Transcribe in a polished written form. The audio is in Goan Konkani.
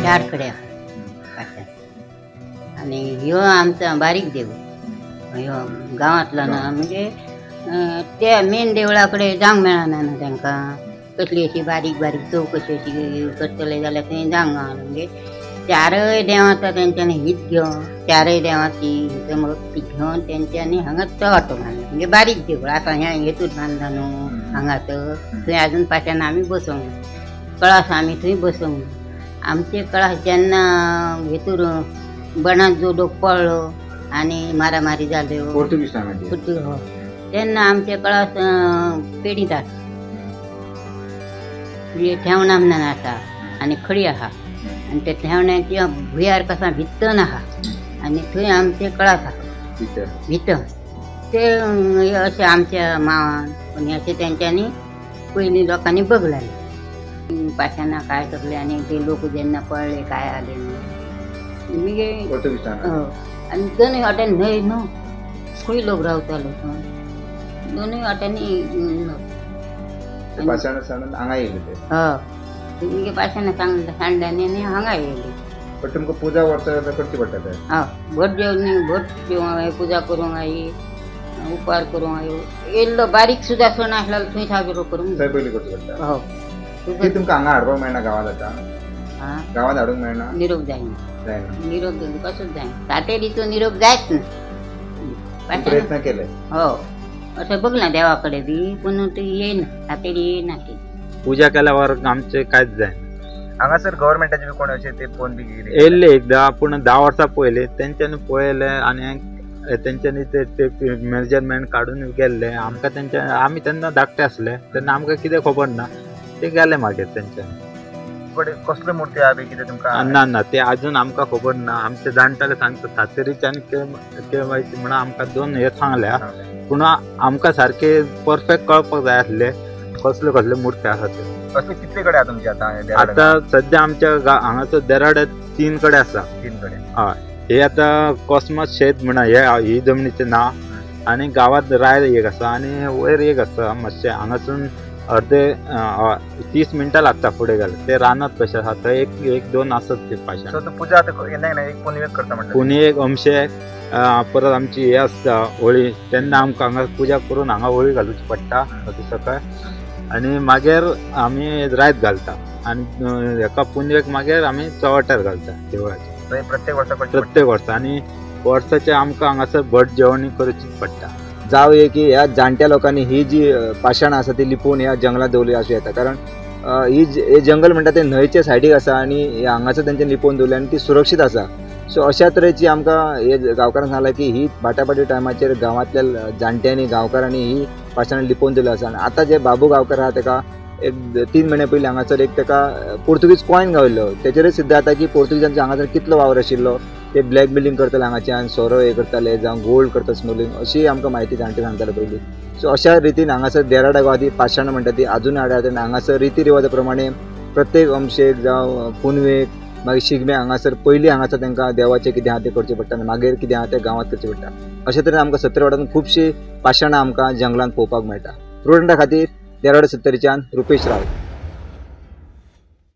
चार कडेन आहा पाशाण. आनी ह्यो आमचो बारीक देवूळ ह्यो गांवांतलो ना, म्हणजे ते मेन देवळा कडेन जावंक मेळना न्हू तांकां. कसली अशी बारीक बारीक चवकशी अशी करतले जाल्यार थंय जावंक गावना. म्हणजे चारय देवांचो तेंच्यांनी हीत घेवन, चारय देवांची हित घेवन तेंच्यांनी हांगा चवाटो बांदलो. म्हणजे बारीक देवूळ आतां हें हेतून बांदला न्हू हांगाच, थंय आजून पाशाण आमी बसोवंक ना, कळास आमी थंय बसोवंक ना. आमचे कळास जेन्ना हेतूर बणात जो लोक पळ्ळो आनी मारामारी जाल्यो पोर्तुगीज टायमाचेर, तेन्ना आमचे कळास पेडींत आसा, म्हणजे ठेवणा म्हणून आसा आनी खडी आसा आनी त्या ठेवण्याच्या भुंयार कसा भित्तन आसा आनी थंय आमचे कळास आसा भितर. ते अशें आमच्या मावान आनी अशें तेंच्यांनी पयलीं लोकांनी बगलाले पाशाणां काय सगळे. आनी ते लोक जेन्ना पळ्ळे काय आले न्हू म्हणजे आनी दोनूय वाट्यांनी न्हंय न्हू खंय लोक रावतालो थंय दोनूय वाट्यांनी. पाशाणां सांडून हांगा येयले ते? हय, तुमगे पाशाणां सांडल्यानी आनी हांगा येयले. पण तुमकां पुजा वर्सा करची पडटा ते? हय, भट जेवण भट जेवण पुजा करूंक आई, उपकार करूंक आई. येयल्लो बारीक सुद्दां सण आसलो थंय साजरो करूंक थंय पयलीं करचो पडटा. हय. तुमकां हांगा हाडपाक मेळना गांवांत आतां? गांवांत हाडूंक मेळना? निरोप जायना, निरोप कसोच जायना. सातेरीचो निरोप जायच ना. प्रयत्न केले? हो, अशें बगला देवा कडेन बी, पूण ती येयना, सातेरी येयना ती. पुजा केल्यावर आमचे कांयच जायना. हांगासर गव्हर्मेंटाचे बी कोण अशें ते फोन बी कितें येयल्ले एकदां, पूण 10 वर्सां पयलीं तेंच्यांनी पळयलें आनी तेंच्यांनी ते मेजरमेंट काडून गेल्ले. आमकां तेंच्या आमी तेन्ना धाकटे आसले तेन्ना आमकां कितें खबर ना, ते गेले मागीर तेंच्यांनी. बट कसल्यो मुर्ती आहा बी कितें तुमकां? ना ना, ते आजून आमकां खबर ना. आमचे जाणटेले सांगता सातेरीचे आनी केळमायची म्हणून आमकां 2 हे सांगल्या, पूण आमकां सारके परफेक्ट कळपाक जाय आसले कसल्यो कसल्यो मुर्ती आसा त्यो. असले कितले कडेन आहा तुमचे आतां? आतां सद्या आमच्या हांगासर देराड्यात 3 कडेन आसा. 3 कडेन? हय. हे आतां कॉस्मॉस शेत म्हणा हे ही जमनीचें नांव, आनी गांवांत राय एक आसा आनी वयर एक आसा मातशें हांगासून अर्दे 30 मिनटां लागता फुडें गेल्यार. ते रानांत कशें आसा थंय एक 2 आसत ते पाशाण. पुजा आतां केन्ना केन्ना एक पुनवेक करता म्हणटा? पुनवेक अमशेक परत आमची हे आसता होळी, तेन्ना आमकां हांगा पुजा करून हांगा होळी घालुची पडटा सकाळ, आनी मागीर आमी रायत घालता आनी हेका पुनवेक मागीर आमी चवटार घालता देवळाचे. प्रत्येक वर्सा? प्रत्येक वर्सा. आनी वर्साचे आमकां हांगासर भट जेवणी करचीच पडटा. जावं ये की ह्या जाणट्या लोकांनी ही जी पाशाणां आसा ती लिपोवन ह्या जंगलांत दवरली आसूं येता, कारण ही हे जंगल म्हणटा तें न्हंयचे सायडीक आसा आनी हांगासर तेंच्यांनी लिपोवन दवरली आनी ती सुरक्षीत आसा. सो अशा तरेची आमकां हे गांवकारान सांगलां की ही बाटाबाटी टायमाचेर गांवांतल्या जाणट्यांनी गांवकारांनी ही पाशाणां लिपोवन दवरली आसा. आनी आतां जे बाबू गांवकार आहा तेका एक 3 म्हयन्या पयलीं हांगासर एक तेका पोर्तुगीज कॉयन गावल्लो, तेचेरय सिद्ध जाता की पोर्तुगीजांचो हांगासर कितलो वावर आशिल्लो. ते ब्लॅक मेलिंग करताले हांगाच्यान, सोरो हे करताले जावं गोल्ड करता स्मगलिंग, अशी आमकां म्हायती जाणटे सांगताले पयलीं. सो अशा रितीन हांगासर देराडा गांवांत ही पाशाणां म्हणटा ती आजून आडायता आनी हांगासर रिती रिवाजा प्रमाणे प्रत्येक अमशेक जावं पुनवेक मागीर शिगमे हांगासर पयलीं हांगासर तांकां देवाचें कितें आहा तें करचें पडटा आनी मागीर कितें आहा तें गांवांत करचें पडटा. अशे तरेन आमकां सत्तरी वाठारांत खुबशीं पाशाणां आमकां जंगलांत पळोवपाक मेळटा. प्रुडंटा खातीर देराडा सत्तरीच्यान रुपेश राव.